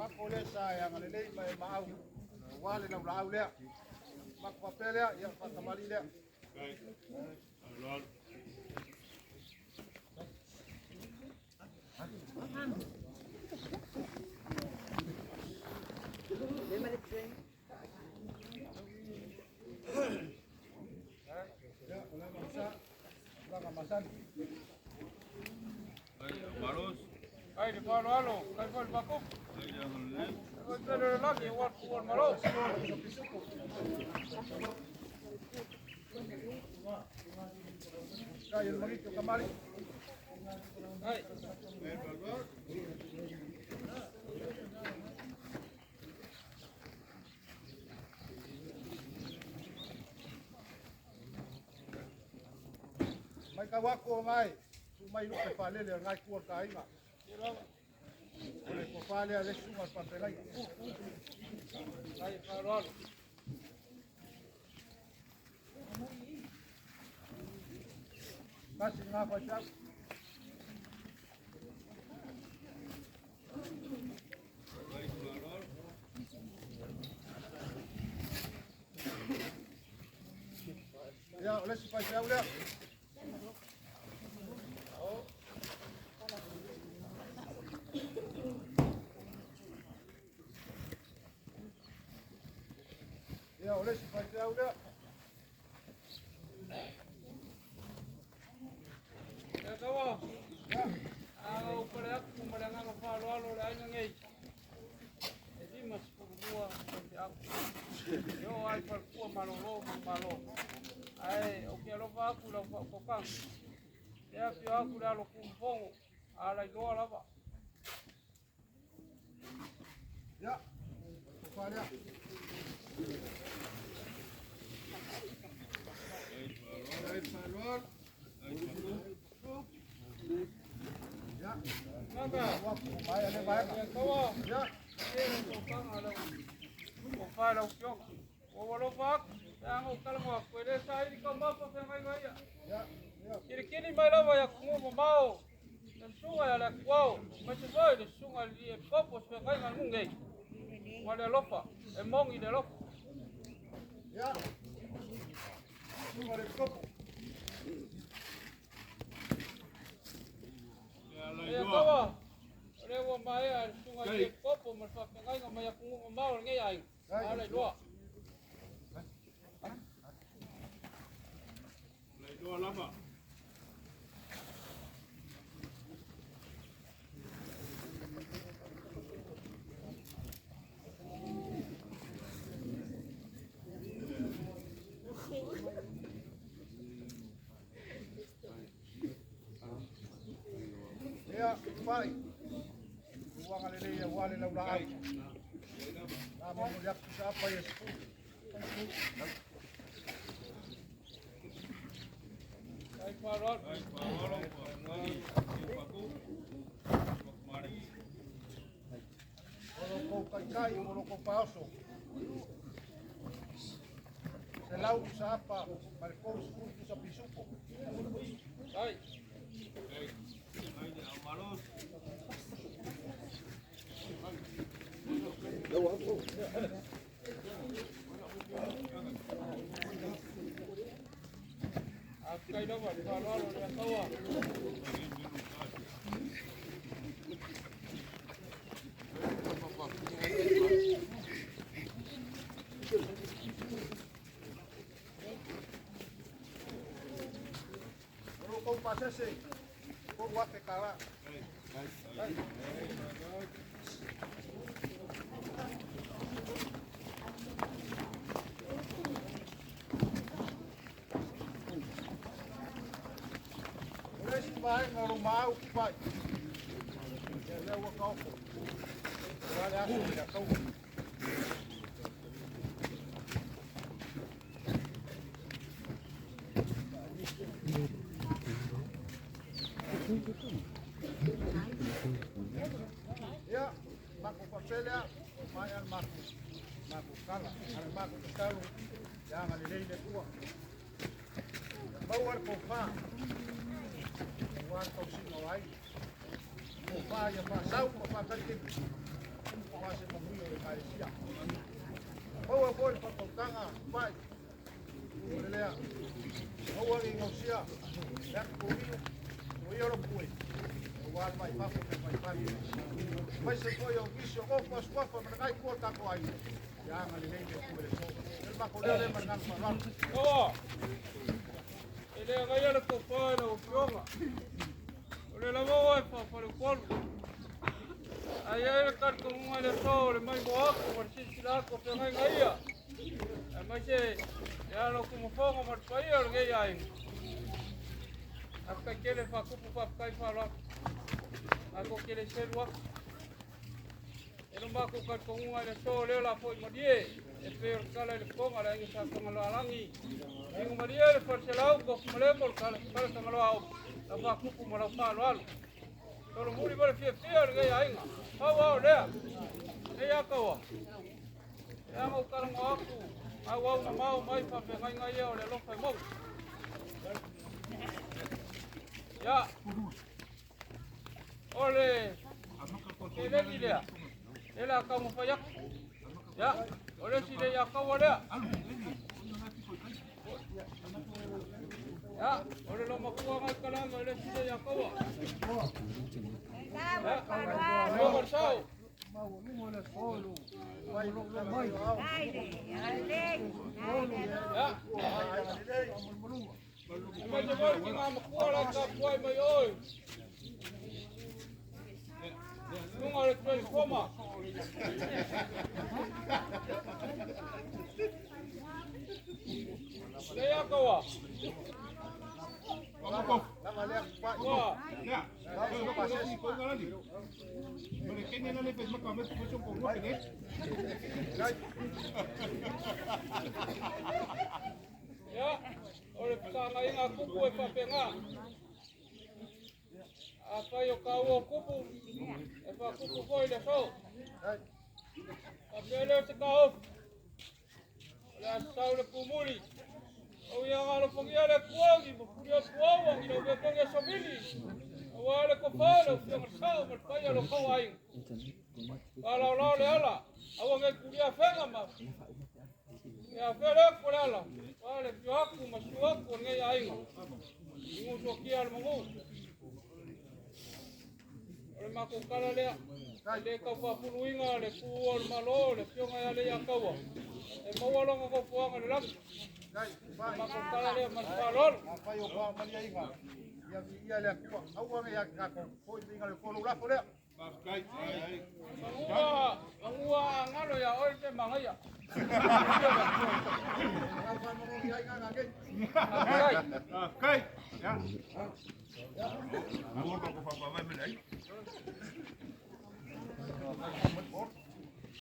Ngako lea sa e agalelei ma e maau aua le laulaau lea. Mako faapea lea, ia faatamali lea. Ia, o le mausa, tulaga masani. Ai le faaaloalo, kai foi le makupu. Ai tele le lagi ua ku o le malo. Kai el magito kamali. Ai. Mai ka wako o ngai, tu mai lupe whalele o ngai kua ka inga. O le ko whalea le sunga o papelai. Ai faaaloalo. Kasi ngā whai. Ia, o le si whai sau lea. Ia, o le si whai sau lea. Ia taua. Au pale aku ma le agaga faaaloalo le aiga nei. E 52 faifeau. E oo ai falefua malōlō ma malo. Ae ou te alofa atu i lau faautautaga. Le afio atu le alo Tumafogo, a lailoa lava. Ia, ko whalea. Ia, Gaga, waku mai ale vaega. ia taua. Ia, E le tofaga lau tofa i lau afioga. Ua ou alofa atu, pe a na ou talanoa atu, e lē saili taumafa feagaiga ia. Ia, ia. Kilikili mai lava i atunuu mamao, le susuga ia le Atuao, aemaise foi le susuga i le alii epikopo o se feagaiga a le nuu nei. Ma le alofa, e moni le alofa. Ia. Sunga le kopo. Ia taua, o lea ua maea le susuga i le epikopo ma le faafeagaiga mai atunuu mamao o lenei aiga. A lailoa. Ia, pai. Uanga le lei ua le lau laau. Na mo mo yak sa pa yes. Ai faaaloalo. O lo kou kai kai o lo kou paoso. Se lau sa pa ma le kou sefulu sa pisupo. Ai. Faafetai lava le faaaloalo i le Ataua. O lo kou pasese. Kou wafe kala. O le isi vaega o lo maau pai. Ia lea ua kaoko. O le aso i le taua. Ia, mako papelea, mai al mako, mako kala, al mako tatalo, ia agalelei le Atua. Maua le tofa, aua le tausiga o aiga. Tofa ia faasau ma faatalitelu. Aua se manuia o le Ekalesia. Maua foi le faautautaga pai. O le lea. Aua ne i gausia le atu touiu, soia lo pue. Aua le mai fafo ma le mai fale. Aemaise foi o nisi o nofo a suafa ma lenai itu o le tatou aiga. Ia agalelei le Atua i le aso. O le matou leo lea ma le agaga faaaloalo. Kaua, e le agaia le tofa i lau Afioga. O le lava oe faafalepolu. Ae i ai le talitonuga i le aso o le maimoa atu ma le silasila atu o feagaiga ia, aemaise le ala o Tumafono ma le paia o lenei aiga. Faafetai tele faatupu faafetai faaaloalo. Matou te le selu atu. E lo matou talitonuga i le aso lea o le a foi malie e pei o le tala i le toga le aiga Sa Tagaloaalagi. Inu malie le faleselau tofu malemo le fale Tagaloa lau faatupu ma lau faaaloalo. Solomuli ma le fiafia o lenei aiga. Pau lava o lea. Nei a kaua. Leaga ou talanoa atu auau mamao mai faafeagaiga ia o le alofa e maua. Ia, o le seleni lea, lea le a taumafai atu. Ia, o le isi le ia kaua lea. Ia, o le lomatua ngai kalama i le isi le ia kaua. Ia, o le sao. Ia, aemaise foi le tina matua la tapuai mai oe. Luga o le transformer. Le ia kaua. Lava lea pai. Ua, ia, o le fesagaiga a kupu e faapena. Afai o kaua o kupu, e faakupu foi le aso. Faapea lea o se taofi. O le a sau le pumuli. O ia alofagia le Atua ma puli atu au i lau vetogi aso vili. Aua le tofa lau Afioga i le Sao ma le paia o lo outou aiga. Faalaolao le ala, aua nei tulia afega ma e afea le atu o le ala. Aua le afio atu ma susu atu o lenei aiga. I gusuakia le manu. O le matou tala lea. E le tau faafuluina le tuua o le Malo, le Afioga ia Leiataua. E maua lona nofoaga i le lagi. O le matou tala lea ma le faaaloalo. Afai o faamaliaiga, ia viia le Atua. Aua ne i ia te tatou, foi viiga le Atua lou lafo lea. Manua, manua a galo ia oe pe magaia. Lau faamalosi ai gaga nei. Faafetai.